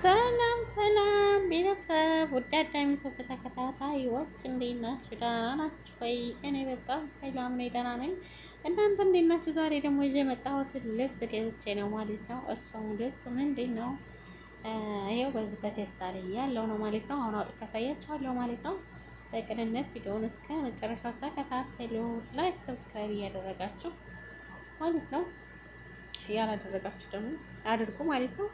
ሰላም ሰላም ቤተሰብ ውድ አዳሚ ተከታታዮች እንዴት ናችሁ? ደህና ናችሁ ወይ? እኔ በጣም ሰላም ነኝ፣ ደህና ነኝ። እናንተ እንዴት ናችሁ? ዛሬ ደግሞ ይዤ የመጣሁት ልብስ ገዝቼ ነው ማለት ነው። እሱም ልብስ ምንድን ነው? ይኸው በዚህ በፌስታል ያለው ነው ማለት ነው። አሁን አውጥቼ አሳያችኋለሁ ማለት ነው። በቅንነት ቪዲዮውን እስከ መጨረሻው ተከታተሉ። Like፣ subscribe እያደረጋችሁ ማለት ነው። ያላደረጋችሁ ደግሞ አድርጉ ማለት ነው።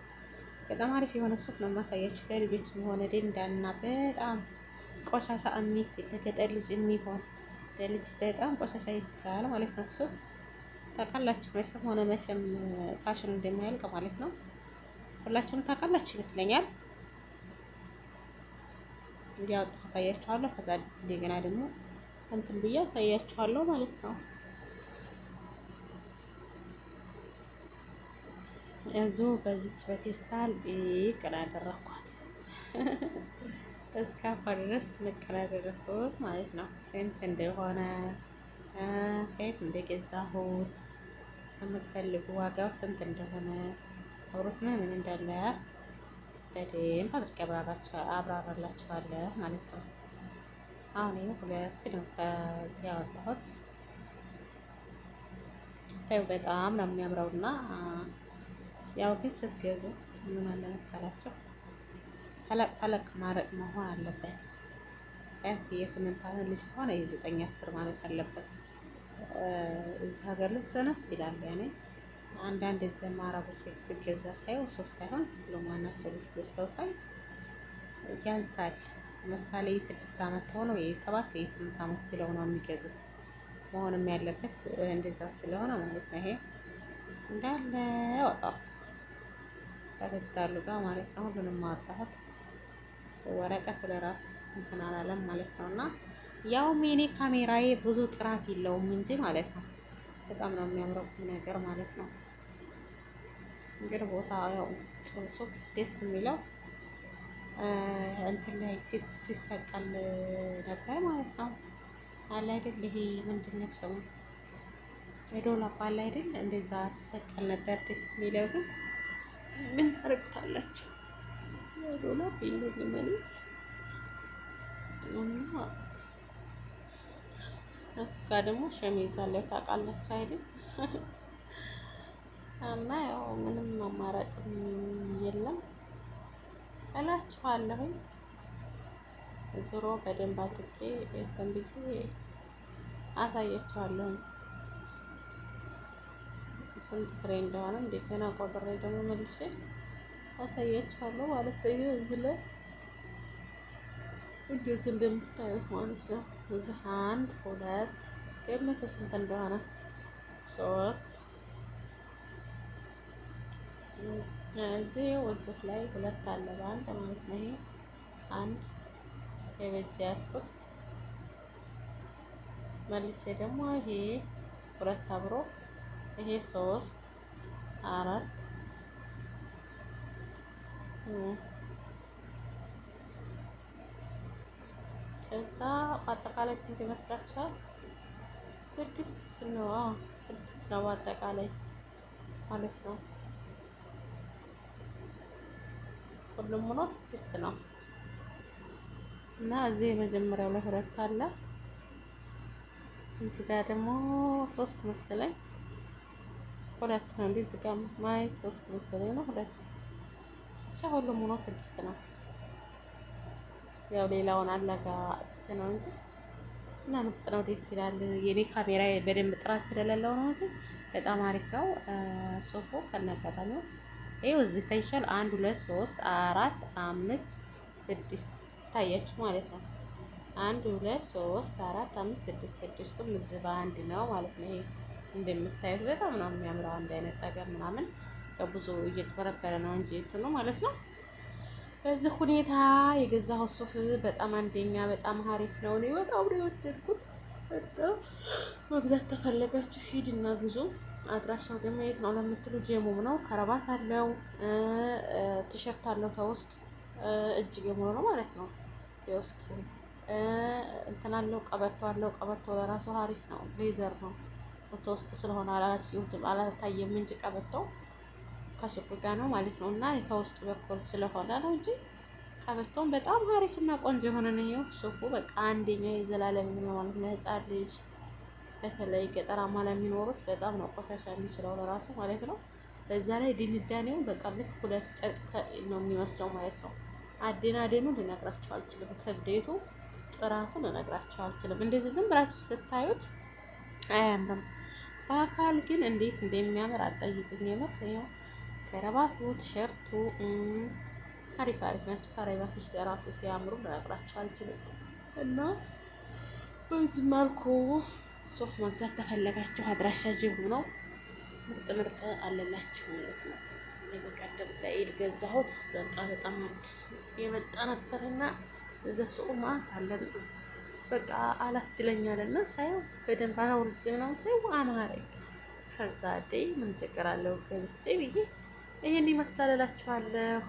በጣም አሪፍ የሆነ ሱፍ ነው የማሳያችሁ። ለልጆች የሆነ ደንዳና በጣም ቆሻሻ የሚስል ለገጠር ልጅ የሚሆን ለልጅ በጣም ቆሻሻ ይችላል ማለት ነው። ሱፍ ታውቃላችሁ፣ መቼም ሆነ መቼም ፋሽን እንደማያልቅ ማለት ነው። ሁላችሁም ታውቃላችሁ ይመስለኛል። እንዲያወጡ አሳያችኋለሁ። ከዛ እንደገና ደግሞ እንትን ብዬ አሳያችኋለሁ ማለት ነው። እዙ በዚች በፌስታል ጥቅል አደረኳት እስከ አፏ ድረስ ንቅል አደረኩት ማለት ነው። ስንት እንደሆነ ከየት እንደገዛሁት የምትፈልጉ ዋጋው ስንት እንደሆነ አብሮት ምን ምን እንዳለ በደንብ አድርጌ አብራራላችኋለሁ ማለት ነው። አሁን ይኸው ሁለት ነው ከዚህ ያወጣሁት። በጣም ነው የሚያምረውና ያው ግን ስትገዙ ምን አለ መሰላችሁ ተለቅ ተለቅ ማድረግ መሆን አለበት። ቢያንስ የ8 ዓመት ልጅ ከሆነ የ9 10 ማለት አለበት። እዚህ ሀገር ላይ ሰነስ ይላል። ያኔ አንዳንድ እዚህ አረቦች ቤት ስገዛ ሳይሆን ሱፍ ሳይሆን ዝም ብሎ ማናቸው ልጅ ገዝተው ሳይ ያንሳል። ምሳሌ የ6 ዓመት ሆኖ የ7 የ8 ዓመት ብለው ነው የሚገዙት። መሆንም ያለበት እንደዛ ስለሆነ ማለት ነው። ይሄ እንዳለ ወጣሁት ከፌስታሉ ጋር ማለት ነው። ሁሉንም አወጣሁት። ወረቀቱ ለራሱ እንትን አላለም ማለት ነው። እና ያውም የኔ ካሜራዬ ብዙ ጥራት የለውም እንጂ ማለት ነው። በጣም ነው የሚያምረው ነገር ማለት ነው። እንግዲህ ቦታ ያው ሱፍ ደስ የሚለው እንትን ላይ ሲሰቀል ነበር ማለት ነው። አለ አይደል? ይሄ ምንድን ነው ስሙ? የዶላር አለ አይደል? እንደዛ ሲሰቀል ነበር ደስ የሚለው ግን ምን ታደርጉታላችሁ? ዶላር የለኝም እኔ እና እሱ ጋር ደግሞ ሸሚዝ አለ ታውቃላችሁ አይደል? እና ያው ምንም አማራጭም የለም እላችኋለሁኝ። ዞሮ በደንብ አድርጌ እንትን ብዬ አሳያችኋለሁኝ ስንት ፍሬ እንደሆነ እንደገና ቆጥሬ ደግሞ መልሼ አሳያችኋለሁ ማለት ነው። ይሄ እዚህ ላይ እንደዚህ እንደምታዩት ማለት ነው። እዚህ አንድ ሁለት ገምቱ ስንት እንደሆነ ሶስት እዚህ እዚህ ላይ ሁለት አለ በአንድ ማለት ነው። ይሄ አንድ የበጅ ያዝኩት መልሼ ደግሞ ይሄ ሁለት አብሮ ይሄ ሶስት አራት ከዛ አጠቃላይ ስንት ይመስላችኋል? ስድስት ነው። ስድስት ነው አጠቃላይ ማለት ነው። ሁሉም ሆኖ ስድስት ነው እና እዚህ የመጀመሪያው ላይ ሁለት አለ። እዚህ ጋር ደግሞ ሶስት መሰለኝ ሁለት ነው። እንዲህ እዚህ ጋር ማይ ሶስት መሰለኝ ነው ሁለት ብቻ ሁሉም ሆኖ ስድስት ነው። ያው ሌላውን አላጋ አጥቼ ነው እንጂ እና ምርጥ ነው፣ ደስ ይላል። የኔ ካሜራ በደንብ ጥራት ስለሌለው ነው እንጂ በጣም አሪፍ ነው። ሶፎ ከነገጠመው ይኸው እዚህ ታይሻል። አንድ ሁለት ሶስት አራት አምስት ስድስት ታያችሁ ማለት ነው። አንድ ሁለት ሶስት አራት አምስት ስድስት፣ ስድስቱም እዚህ በአንድ ነው ማለት ነው። ይሄ እንደምታዩት በጣም ነው የሚያምረው። አንድ አይነት ነገር ምናምን ብዙ እየተበረበረ ነው እንጂ እንትኑ ማለት ነው። በዚህ ሁኔታ የገዛሁት ሱፍ በጣም አንደኛ በጣም አሪፍ ነው። እኔ በጣም ነው የወደድኩት። መግዛት ተፈለጋችሁ ሂድና ግዙ። አድራሻው ደግሞ የት ነው ለምትሉ ጀሙም ነው። ከረባት አለው፣ ቲሸርት አለው፣ ተውስጥ እጅጌ ሙሉ ነው ማለት ነው። የውስጥ እንትን አለው፣ ቀበቶ አለው። ቀበቶ ለራሱ አሪፍ ነው፣ leather ነው። ውስጥ ስለሆነ አላየሁትም አላታየም እንጂ ቀበቶ ከሱቁ ጋር ነው ማለት ነው። እና ከውስጥ በኩል ስለሆነ ነው እንጂ ቀበቶን በጣም አሪፍ እና ቆንጆ የሆነ ነው። ሱፉ በቃ አንደኛ የዘላለም ነው ማለት ነው። ህፃን ልጅ በተለይ ገጠራማ ለሚኖሩት በጣም ነው ቆሻሻ የሚችለው ለራሱ ማለት ነው። በዛ ላይ ድንዳኔው በቃ ልክ ሁለት ጨርቅ ነው የሚመስለው ማለት ነው። አደናደኑ ልነግራቸው አልችልም። ክብደቱ ጥራቱን ልነግራቸው አልችልም። እንደዚህ ዝም ብላችሁ ስታዩት አያምርም። በአካል ግን እንዴት እንደሚያምር አትጠይቁኝ። የምር ይኸው ከረባቱ ቲሸርቱ አሪፍ አሪፍ ናቸው። ከረባቶች ለራሱ ሲያምሩ ልነግራቸው አልችልም። እና በዚህ መልኩ ሱፍ መግዛት ተፈለጋችሁ አድራሻ ጅቡ ነው። ምርጥ ምርጥ አለላችሁ ማለት ነው። እኔ በቀደም ለኢድ ገዛሁት። በቃ በጣም አዲስ የመጣ ነበርና እዛ ሱቁ ማአት አለን በቃ አላስችለኛልና ሳየው በደንብ አውርጄ ምናምን ሳየው አማረኝ። ከዛ ዴ ምን ችግር አለው ገዝቼ ብዬ ይሄን ይመስላል እላችኋለሁ።